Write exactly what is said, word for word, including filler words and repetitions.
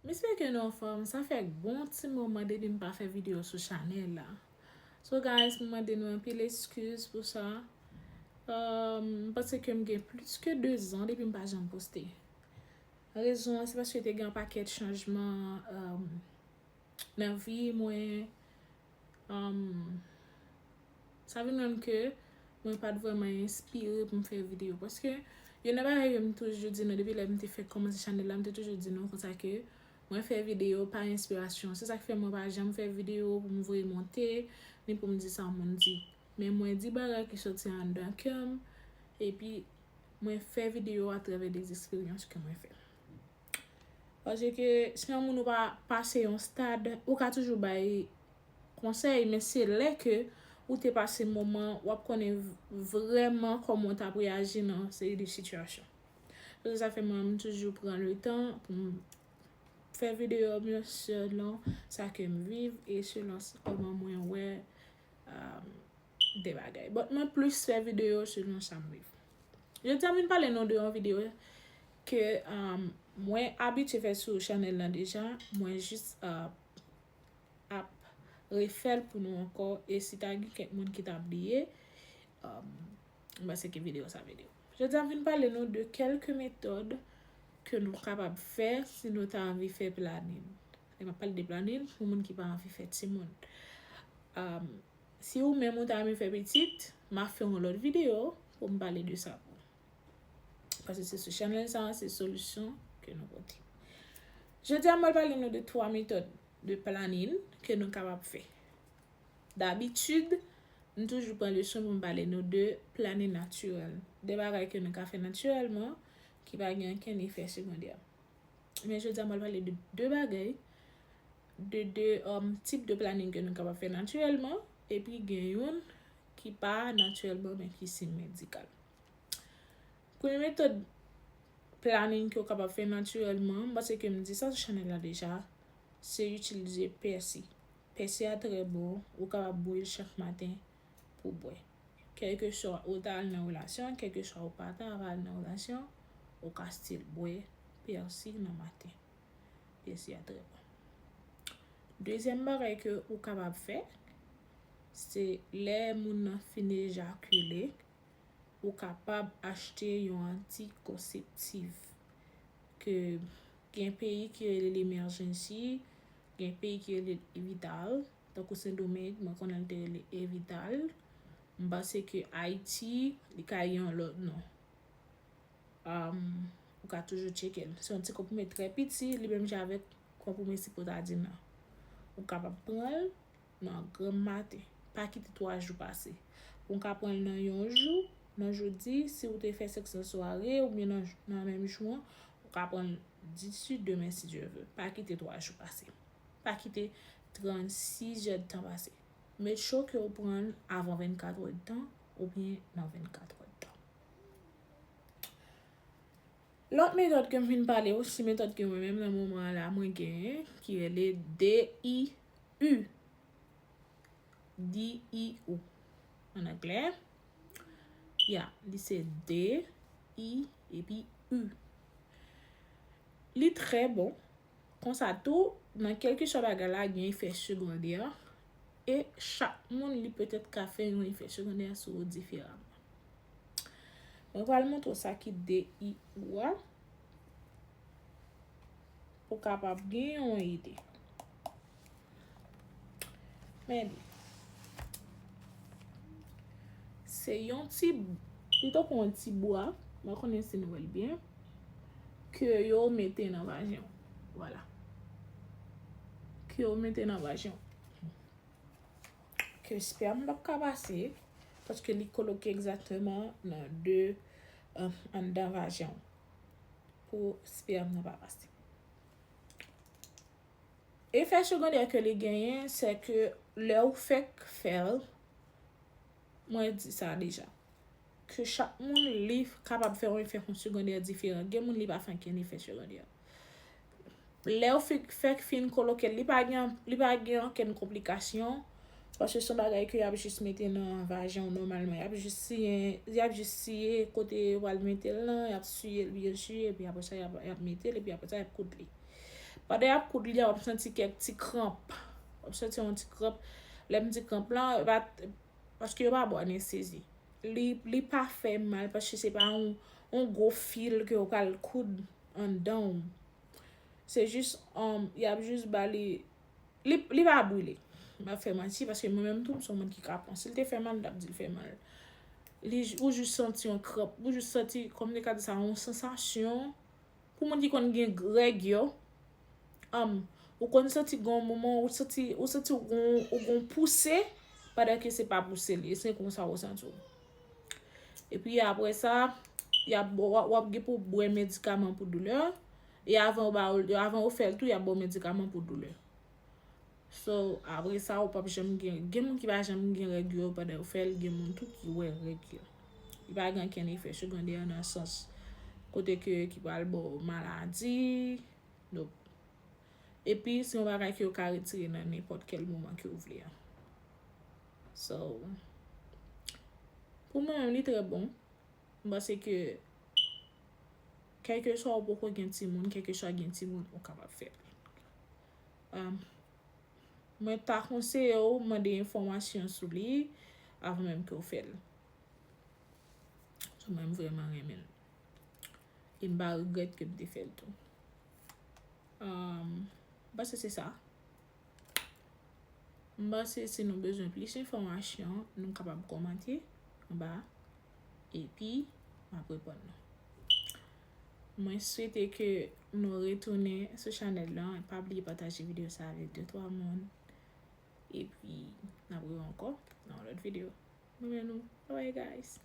M espere ke nou anfòm. Sa fè bon ti moman depi m pa fè videyo sou chanèl la. So guys, m mande nou anpil eskiz pou sa. Um, m panse ke m gen plis ke de zan depi m pa janm poste. Rezon an, se paske te gen yon pakèt chanjman, um, nan vi mwen. Um, sa vin rann ke mwen pa t vrèman enspire pou m fè videyo. Paske youn nan bagay ke m toujou di nou depi lè m te fèk kòmanse chanèl la, m te toujou di nou konsa ke mwen fè videyo pa enspirasyon. Se sa k fè mwen pa janm fè videyo pou m voye monte, ni pou m di sa moun di. Men mwen di bagay ki soti anndan kè m, epi mwen fè videyo atravè de eksperyans ke mwen fè. Paske si yon moun ou pa pase yon stad, ou ka toujou bay konsèy, men se lè ke ou te pase moman, w ap konnen v-, vrèman kòman w t ap reyaji nan seri de sitiyasyon. Se sa fè mwen, m toujou pran le tan pou m fè videyo m yo selon sa ke m viv e selon s-, kòman mwen wè, um, de bagay. But mwen plis fè videyo selon sa m viv. Jodi a m vin pale nou de yon videyo ke, um, mwen abitye fè sou chanèl lan deja. Mwen jis, uh, ap refè l pou nou ankò. E si ta gen kèk moun ki ta bliye, um, m panse ke videyo sa vle di w. Jodi a m vin pale nou de kèlke metòd ke nou kapab fè si nou ta anvi fè planin. E m ap pale de planin pou moun ki pa anvi fè timoun. Um, Si ou menm ou ta renmen fè pitit, m a fè yon lòt videyo pou m pale de sa pou ou. Paske se sou chanèl sa, se solisyon ke nou pote. Jodi a, m pral pale nou de twa metòd de planin ke nou kapab fè. Dabitid, m toujou pran leson pou m pale nou de planin natirèl. De bagay ke nou ka fè natirèlman, ki pa gen okenn efè segondè. Men jodi a, m pral pale de de bagay, de de, um, tip de planin ke nou kapab fè natirèlman, epi gen youn ki pa natirèlman, men ki siy medikal. Premye metòd planin ke w kapab fè natirèlman, m panse ke m di sa sou chanèl la deja, se itilize pèsi. Pèsi a trè bon, ou kapab bwè l chak maten pou bwè. Kèlkeswa ou ta al nan relasyon, kèlkeswa ou pa ta al nan relasyon, ou ka still bwè pèsi nan maten. Pèsi a trè bon. Dezyèm bagay ke ou kapab fè, se lè moun nan fin ejakile, ou kapab achte yon antikonseptif ke gen peyi ki rele l Emergency, gen peyi ki rele l Evital, tankou Sendomeng, mwen konnen l te rele Evital. M panse ke Ayiti, li ka gen yon lòt non. Um, ou ka toujou tcheke l. Se yon ti konprime trè piti, li menm jan avèk konprime Ciprodadine nan. Ou kapab pran l nan granm maten. Pa kite twa jou pase. Ou ka pran l nan yon jou, nan jodi, si ou te fè sèks nan sware, oubyen nan, nan menm jou an, ou ka pran l disi demen, si Dye vle. Pa kite twa jou pase. Pa kite trannsis zèdtan pase. Make sure ke ou pran l avan vennkat èdtan, oubyen nan vennkat èdtan. Lòt metòd ke m vin pale osi, metòd ke mwen menm nan moman an la mwen genyen, ki rele D I U. D I U. An anglè. Ya, li se D, I, epi U. Li trè bon. Konsa tou, nan kèlkeswa bagay la, gen efè segondè. E chak moun, li petèt ka fè yon efè segondè sou ou diferaman. Mwen pral montre w sa ki D I U a, pou w kapab gen yon ide. Men li. Se yon ti, li tankou yon ti bwa, m pa konnen si nou wè l byen, ke yo mete nan vajen w. Vwala. Ke yo mete nan vajen w. Ke spèm p ap ka pase, paske li koloke egzakteman nan de, euh, anndan vajen w. Pou spèm nan pa pase. Efè segondè ke li genyen, se ke lè w fèk fè l, mwen di sa deja, ke chak moun li kapab fè yon efè segondè diferan. Gen moun li pa fè ankenn efè segondè. Lè w fi-, fèk fin koloke l, li pa gen, li pa gen okenn konplikasyon, paske se yon bagay ke y ap jis mete nan vajen w nòmalman. Y ap jis siye, y ap jis siye kote yo pral mete l lan, y ap siye l byen siye, epi apre sa, y ap, y ap mete l, epi apre sa, y ap koud li. Pandan y ap koud li a, w ap santi kèk ti kranp. W ap santi yon ti kranp. Lè m di kranp lan, e pa, paske yo pa ba w anestezi. Li, li pa fè mal paske se pa yon, yon gwo fil ke yo pral koud anndan w. Se jis, um, y ap jis ba li, li, li pa brile. M ap fè manti paske mwen menm tou, m se yon moun ki ka pran. Si l te fè mal, m t ap di l fè mal. Li, ou jis santi yon kranp, ou jis santi, kòm te ka di sa, yon sansasyon. Pou moun ki konn gen règ yo, um, ou konn santi gon moman, ou santi, ou santi ou gon, ou gon pouse, pandan ke se pa pouse li, se konsa ou santi w. Epi apre sa, y ap, w ap, w ap gen pou bwè medikaman pou doulè, e avan yo ba w, avan yo fè l tou, y ap ba w medikaman pou doulè. So, apre sa, ou p ap janm gen, gen moun ki pa janm gen règ yo pandan yo fè l, gen moun tou ki wè règ yo. Li pa gen ankenn efè segondè nan sans kote ke ki pral ba w maladi. Nope. Epi, se yon bagay ke yo ka retire nan nenpòt kèl moman ke w vle an. So, pou mwen menm, li trè bon. M panse ke kèlkeswa ou poko gen timoun, kèlkeswa gen timoun, ou kapab fè l. Um, mwen ta konseye w mande enfòmasyon sou li avan menm ke w fè l. So, mwen, m vrèman renmen l. E m pa regrèt ke m te fè l tou. Um, m panse se sa. M panse si nou bezwen plis enfòmasyon, nou kapab kòmante anba. Epi, m ap reponn nou. Mwen swete ke nou retounen sou chanèl lan. Pa bliye pataje videyo sa avèk de twa moun. Epi, n ap rewè ankò nan yon lòt videyo. Mwen renmen nou. Bye bye, guys.